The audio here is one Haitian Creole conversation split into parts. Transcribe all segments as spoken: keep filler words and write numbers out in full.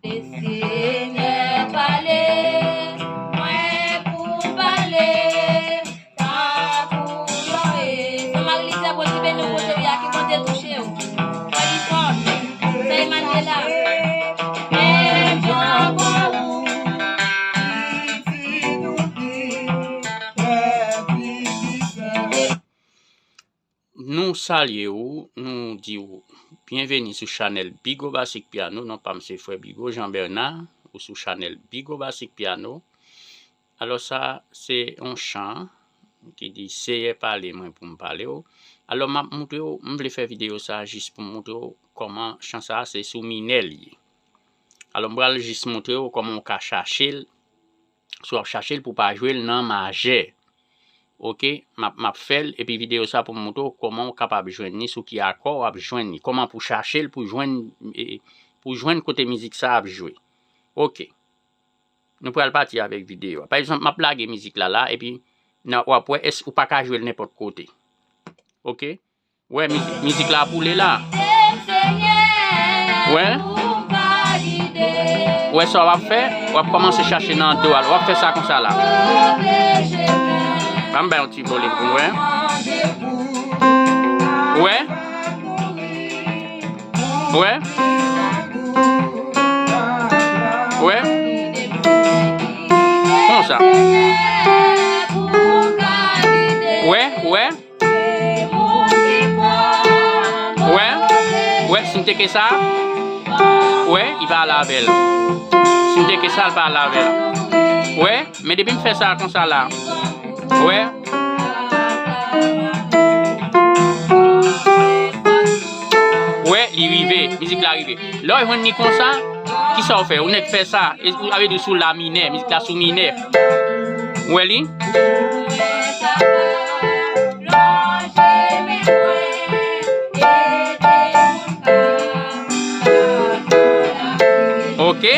Senyè, pale, mwen pou pale, tankou yon e. Fanm ak lizè, Bondye beni w, Bondye, ke Bondye touche w. Fè efò. Fè Emmanuela. Men jan bon ou. Nou salye w, nou di w byenveni sou chanèl Bigo Basic Piano. Non pa m se frè Bigo, Jean Bernard, ou sou chanèl Bigo Basic Piano. Alò, sa se yon chan ki di, Seyè, pale mwen pou m pale w. Alò, m ap montre w, m vle fè videyo sa jis pou m montre w kòman chan sa se sou minè l ye. Alò, m pral jis montre w kòman w ka chache l, si w ap chache l pou w pa jwe l nan majè. Oke, m ap, m ap fè l, epi videyo sa pou m montre w kòman w kapab jwenn li, sou ki akò w ap jwenn li, kòman pou chache l pou jwenn, e, pou jwenn kote mizik sa ap jwe. Oke. Nou pral pati avèk videyo a. Pa egzanp, m ap lage mizik la la, epi nan, w ap wè, èske ou pa ka jwe l nenpòt kote. Oke? Wè, mizik, mizik la ap woule la. Wè? Wè sa w ap fè? W ap kòmanse chache nan do a. W ap fè sa konsa la. Ban m bay yon ti volim pou w wè. Wè? Wè? Wè? Konsa. Wè? Wè? Wè? Wè, si m teke sa, wè, li pa ale avè l. Si m teke sa, l pa ale avè l. Wè, men depi m fè sa konsa la, wè. Wè, li rive, mizik la rive. Lè w jwenn li konsa, kisa w fè? Ou nèk fè sa, e, ou, sa vle di sou la minè, mizik la sou minè. Ou wè li? Oke.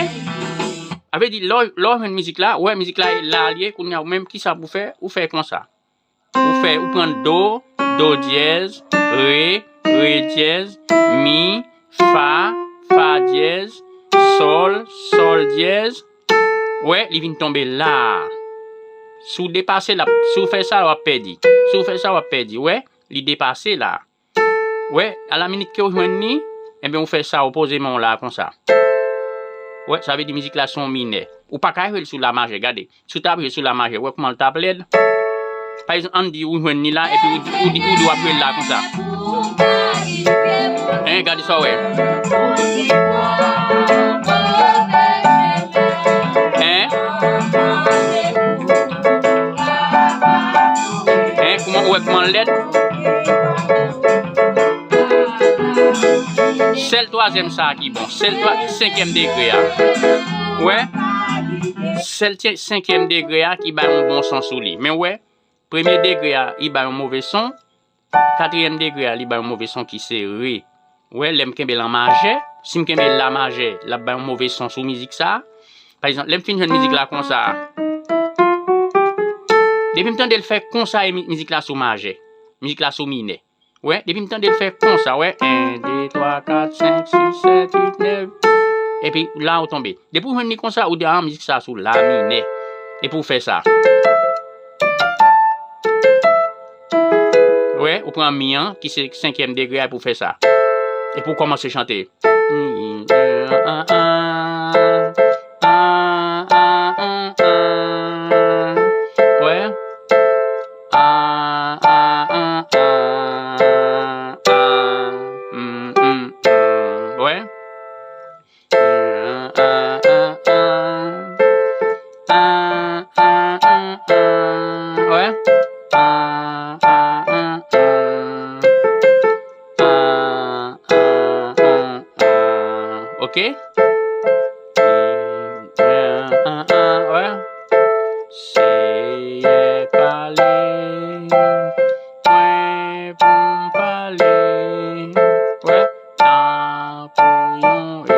Sa vle di, lè w, lè w jwenn mizik la, ou wè mizik la, la l ye, kounye a ou menm, kisa pou w fè? Ou fè konsa. Ou fè, ou pran do, do dyèz, re, re dyèz, mi, fa, fa dyèz, sòl, sòl dyèz. Wè, li vin tonbe la. Si w depase la, si w fè sa, w ap pèdi. Si w fè sa, w ap pèdi. Wè, li depase la. Wè, a la minit ke w jwenn li, enben, ou fè sa, ou poze men w la konsa. Wè, sa vle di mizik la se yon minè. Ou pa ka jwe l sou la majè, gade. Si w t ap jwe sou la majè, wè kòman l t ap lèd? Pa egzanp, ann di ou jwenn li la, epi ou di, ou di, ou di w ap jwe l la konsa. Hein, gade sa w wè. Hein? Hein, kòman ou wè kòman l lèd? Sèl twazyèm sa a ki bon. Sèl twa-, senkyèm degre a. Wè? Sèl tye-, senkyèm degre a ki bay yon bon son sou li. Men wè, premye degre a, li bay yon move son. Katriyèm degre a, li bay yon move son ki se re. Wè, lè m kenbe l an majè, si m kenbe la majè, l ap bay yon move son sou mizik sa a. Pa egzanp, lè m fin jwenn mizik la konsa a, depi m tande l fè konsa, e mi-, mizik la sou majè, mizik la sou minè. Wè, depi m tande l fè konsa, wè, en, de, twa, kat, senk, sis, sèt, uit, nèf. Epi la ou tonbe. Depi w jwenn li konsa, ou di, a, mizik sa sou la minè. Epi w fè sa. Wè, ou pran mi an, ki se senkyèm degre a, epi w fè sa. Epi w kòmanse chante. Wè. Wè. Wè. Ok? Wè. Seyè pale, mwen pou m pale. Wè. Tankou yon e.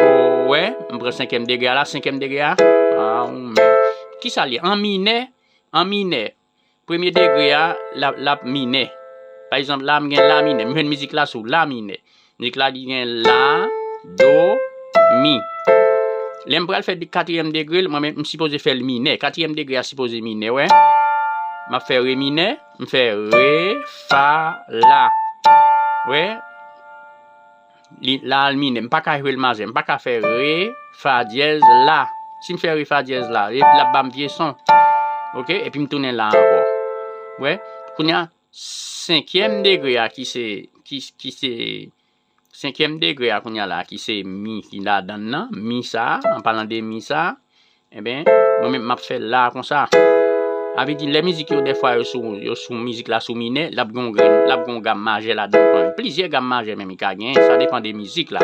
O, wè, m pran senkyèm degre a la, senkyèm degre a. A, ou menm. Kisa l ye? An minè, an minè. Premye degre a, l ap, l ap minè. Pa egzanp, la, m gen la minè. M jwenn mizik la sou la minè. Mizik la, li gen la, do, mi. Lè m pral fè de-, katriyèm degre, mwen menm, m sipoze fè l minè. Katriyèm degre a sipoze minè, wè. M ap fè re minè, m fè re, fa, la. Wè. Li, la, l minè. M pa ka jwe l majè. M pa ka fè re, fa dyèz, la. Si m fè re, fa dyèz, la, e l ap ban m vye son. Oke? Epi m tounen la ankò. Wè? Kounye a, senkyèm degre a ki se, ki, ki se, senkyèm degre a kounye a la, ki se mi ki ladan l nan, mi sa a, an palan de mi sa a, enben, mwen menm m ap fè l la konsa. Sa vle di, lè mizik yo, dèfwa, yo sou, yo sou mizik la sou minè, l ap gen yon grenn, l ap gen yon gam majè ladan l kanmenm. Plizyè gam majè menm li ka genyen, sa depann de mizik la.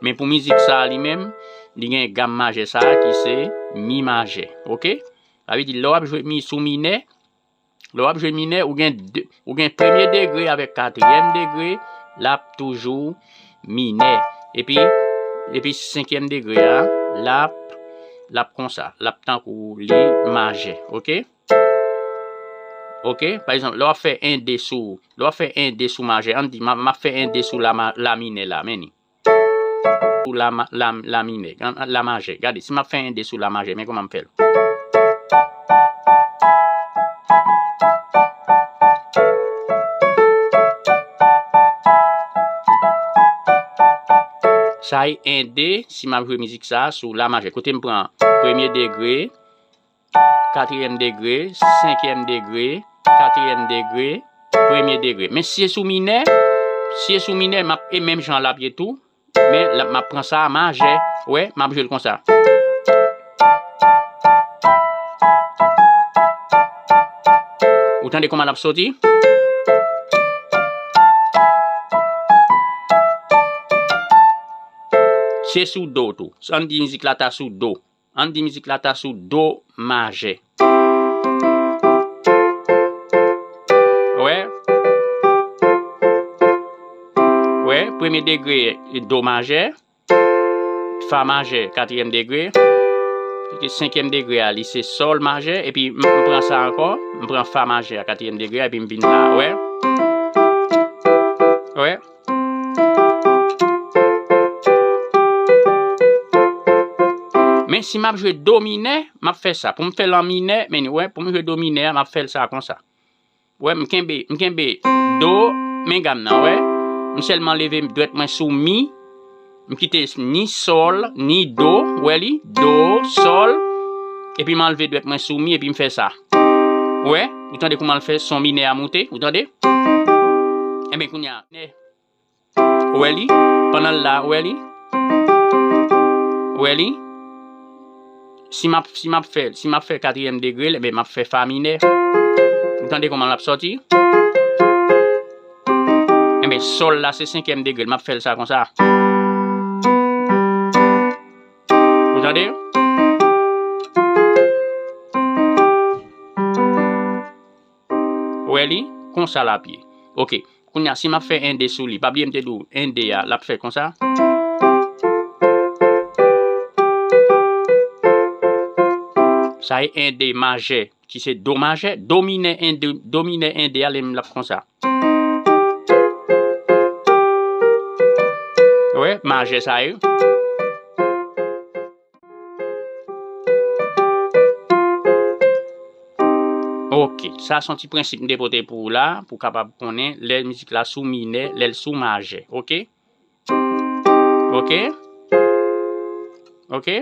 Men pou mizik sa a li menm, li gen gam majè sa a ki se mi majè. Oke? Sa vle di, lè w ap jwe mi sou minè, lè w ap jwe minè, ou gen de, ou gen premye degre avèk katriyèm degre, l ap toujou minè. Epi, epi senkyèm degre a, l ap, l ap konsa. L ap tankou li majè. Oke? Oke? Pa egzanp, lè w ap fè en de sou, lè w ap fè en de sou majè, ann di, m ap, m ap fè en de sou la ma-, la minè la, men ni. Sou la ma-, la, la minè, an, la majè. Gade, si m ap fè en de sou la majè, men kòman m fè l. Sa e en de, si m ap jwe mizik sa a sou la majè. Kote m pran premye degre, katriyèm degre, senkyèm degre, katriyèm degre, premye degre. Men si e sou minè, si e sou minè, m ap, e menm jan l ap ye tou, men la, m ap pran sa a majè. Wè, m ap jwe l konsa. Ou tande kòman l ap soti? Se sou do tou. Ann di mizik la ta sou do. Ann di mizik la ta sou do majè. Wè? Wè, premye degre, do majè. Fa majè, katriyèm degre. Epi senkyèm degre a, li se sòl majè. Epi m, m pran sa ankò. M pran fa majè a, katriyèm degre a, epi m vin la. Wè? Wè? Men si m ap jwe do minè, m ap fè sa. Pou m fè l an minè, men wè, pou m jwe do minè a, m ap fè l sa konsa. Wè, m kenbe, m kenbe do, men gam nan, wè. M sèlman leve dwèt mwen sou mi, m kite ni sòl, ni do, wè li, do, sòl, epi m anlve dwèt mwen sou mi, epi m fè sa. Wè, ou tande kòman l fè son minè a moute, ou tande? Enben, kounye a, minè. Ou wè li? Pandan l la, ou wè li? Ou wè li? Si m ap, si m ap fè, si m ap fè katriyèm degre l, enben, m ap fè fa minè. Ou tande kòman l ap sòti? Enben, sòl la, se senkyèm degre l. M ap fè l sa konsa. Ou tande? Ou wè li? Konsa l ap ye. Oke. Kounye a, si m ap fè en de sou li, pa bliye m te di w en de a, l ap fè konsa. Sa e en de majè, ki se do majè, do minè en de, do minè en de a, li menm l ap konsa. Wè, majè sa ye. Oke, sa se yon ti prensip m te pote pou ou la, pou w kapab konnen lè mizik la sou minè, lè l sou majè, oke? Oke? Oke?